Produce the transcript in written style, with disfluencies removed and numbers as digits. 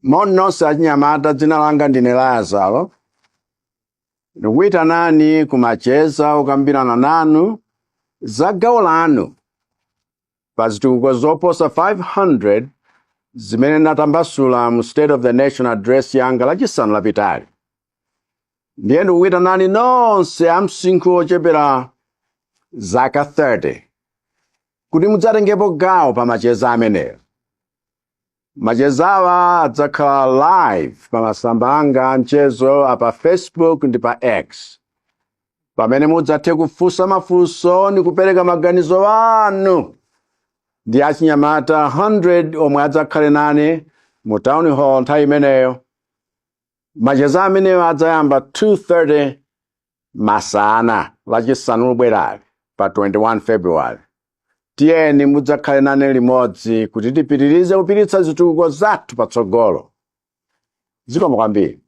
Moni nonse achinyamata, dzina langa ndine Lazaro. Ndikuyitanani kumacheza okambirana nanu za gawo lanu pa zitukuko zoposa 500 zimene natambasula mu State of the Nation Address yanga Lachisanu lapitali. Ndiye ndikuyitanani nonse a msinkhu ochepera zaka 30 kuti mudzatengepo gawo pa macheza amenewo. Machezawa adzakhala live pa masamba anga a mchezo apa Facebook ndi pa X, pamene mudzathe kufunsa mafunso ndi kupereka maganizo anu ndi achinyamata 100 omwe adzakhale nane mu town hall nthawi imeneyo. Macheza ameneyo adzayamba 2:30 masana Lachisanu lobwerali pa 21 February. Tiyeni mudzakhale nane limodzi kuti tipitirize kupititsa zitukuko zathu patsogolo. Zikomo kwambiri.